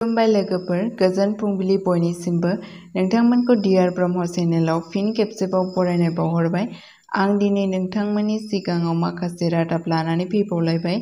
खुलुमबाय लोगोफोर, गोजोन फुंबिलि बयनिसिमबो। नोंथांमोनखौ डियार ब्रह्म चेनेलाव फिन खेबसेबाव बरायनाय बावहरबाय। आं दिनै नोंथांमोननि सिगाङाव माखासे रादाब लानानै फैबावलायबाय।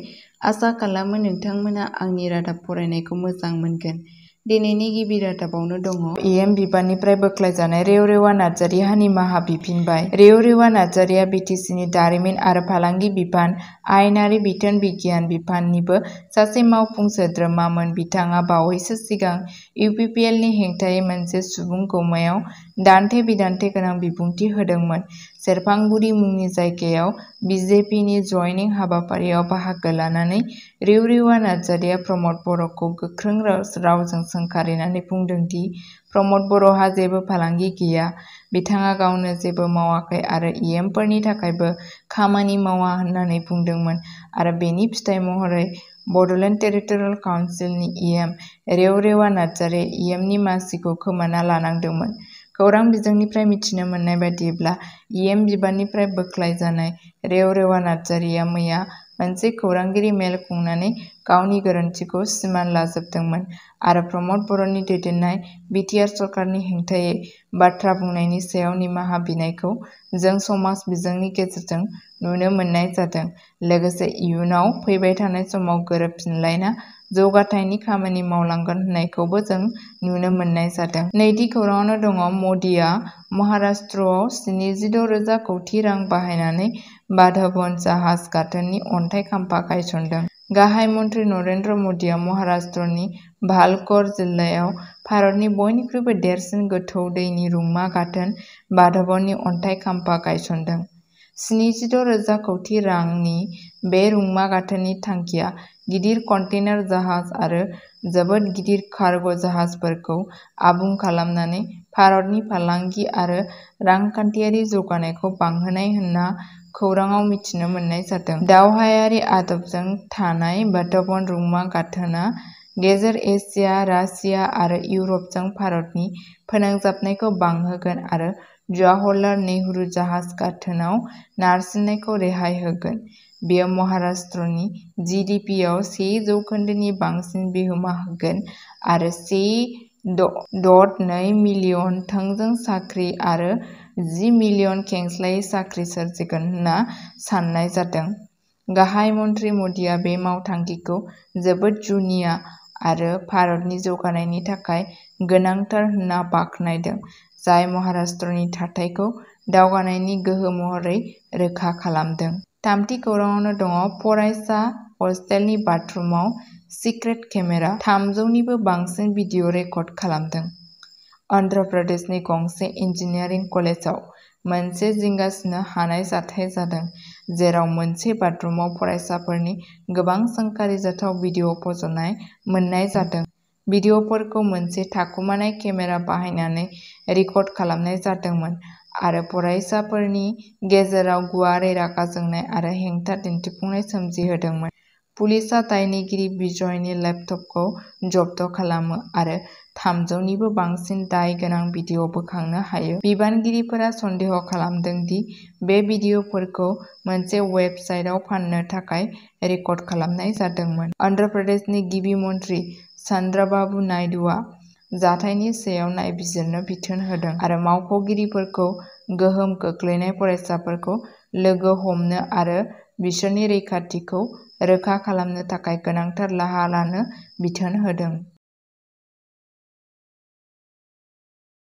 आसा खालामो नोंथांमोना आंनि रादाब फरायनायखौ मोजां मोनगोन। दिनैनि गिबि रादाबावनो दङ इएम बिबाननिफ्राय बोख्लायजानाय रेवरेवा नार्जारिया निमाहा बिफिनबाय। रेवरेवा नार्जारिया बिटिसिनि दारिमिन आरो फालांगि बिफान, आयेनारि बिथोन बिगियान बिफाननिबो सासे मावफुं सोद्रोमामोन। बिथाङा बावैसो सिगां इउपिपिएलनि हेंथायै मोनसे सुबुं गौमायाव दान्थे-बिदान्थे गोनां बिबुंथि होदोंमोन। सेरफांगुरि मुंनि जायगायाव बिजेपिनि जयनिं हाबाफारियाव बाहागो लानानै रेवरेवा नार्जारिया प्रमद बर'खौ गोख्रों रावजों सोंखारिनानै बुंदों दि प्रमद बर'हा जेबो फालांगि गैया, बिथाङा गावनो जेबो मावाखै आरो इएमफोरनि थाखायबो खामानि मावा होननानै बुंदोंमोन आरो बेनि फिथाइ महरै बड'लेण्ड टेरिटरियेल काउन्सिलनि इएम रेवरेवा नार्जारिया इएमनि मासिखौ खोमाना लानांदोंमोन। खौरां बिजोंनिफ्राय मिथिनो मोननाय बायदिब्ला इएम बिबाननिफ्राय बोख्लायजानाय रेवरेवा नार्जारिया मैया मोनसे खौरांगिरि मेल खुंनानै गावनि गोरोन्थिखौ सिमान लाजोबदोंमोन आरो प्रमद बर'नि दैदेननाय बिटिआर सरकारनि हेंथायै बाथ्रा बुंनायनि सायाव निमाहा बिनायखौ जों समाज बिजोंनि गेजेरजों नुनो मोननाय जादों। लोगोसे इयुनाव फैबाय थानाय समाव गोरोबफिनलायना जौगाथायनि खामानि मावलांगोन होननायखौबो जों नुनो मोननाय जादों। नैथि खौराङावनो दङ मदिआ महाराष्ट्रआव 76,000 कौटि रां बाहायनानै बाधवन जाहाज गाथोननि अन्थाइ खाम्फा गायसनदों। गाहाय मन्त्रि नरेन्द्र मदिआ महाराष्ट्रनि भालघर जिल्लायाव भारतनि बयनिख्रुइबो देरसिन गोथौ दैनि रुंमा गाथोन बाधवननि अन्थाइ खाम्फा गायसनदों। 76,000 कौटि रांनि बे रुंमा गाथोननि थांखिया गिदिर कन्टेनार जाहाज आरो जोबोद गिदिर कार्ग' जाहाजफोरखौ आबुं खालामनानै भारतनि फालांगि आरो रांखान्थियारि जौगानायखौ बांहोनाय होनना खौराङाव मिथिनो मोननाय जादों। दावहायारि आदबजों थानाय बाधवन रुंमा गाथोना गेजेर एसिया, रासिया आरो इउरपजों भारतनि फोनांजाबनायखौ बांहोगोन आरो जवाहरलाल नेहरू जाहाज गाथोनाव नारसिननायखौ रेहाय होगोन। बेयो महाराष्ट्रनि जिडिपिआव 1% बांसिन बिहोमा होगोन आरो 1.2 मिलियन थोंजों साख्रि आरो 10 मिलियन खेंस्लायै साख्रि सोरजिगोन होनना साननाय जादों। गाहाय मन्त्रि मदिआ बे मावथांखिखौ जोबोद जुनिया आरो भारतनि जौगानायनि थाखाय गोनांथार होनना बाख्नायदों, जाय महाराष्ट्रनि थाथायखौ दावगानायनि गोहो महरै रोखा खालामदों। थामथि खौराङावनो दङ फरायसा हस्टेलनि बाथरुमाव सिक्रेट केमेरा, 300निबो बांसिन भिडिअ रेकर्ड खालामदों। अन्ध्र प्रदेशनि गंसे इन्जिनियारिं कलेजाव मोनसे जिंगासिनो हानाय जाथाय जादों, जेराव मोनसे बाथरुमाव फरायसाफोरनि गोबां सोंखारिजाथाव भिडिअ फज'नाय मोननाय जादों। भिडिअफोरखौ मोनसे थाखुमानाय केमेरा बाहायनानै रेकर्ड खालामनाय जादोंमोन आरो फरायसाफोरनि गेजेराव गुवारै रागा जोंनाय आरो हेंथा दिन्थिफुंनाय सोमजिहोदोंमोन। पुलिसआ दायनिगिरि बिजयनि लेपटपखौ जब्द खालामो आरो 300निबो बांसिन दाय गोनां भिडिअ बोखांनो हायो। बिबानगिरिफोरा सन्देह खालामदों दि बे भिडिअफोरखौ मोनसे वेबसाइटआव फान्नो थाखाय रेकर्ड खालामनाय जादोंमोन। अन्ध्र प्रदेशनि गिबि मन्त्रि चन्द्राबाबु नायडुआ जाथायनि सायाव नायबिजिरनो बिथोन होदों आरो मावख'गिरिफोरखौ गोहोम खोख्लैनाय फरायसाफोरखौ लोगो हमनो आरो बिसोरनि रैखाथिखौ रोखा खालामनो थाखाय गोनांथार राहा लानो बिथोन होदों।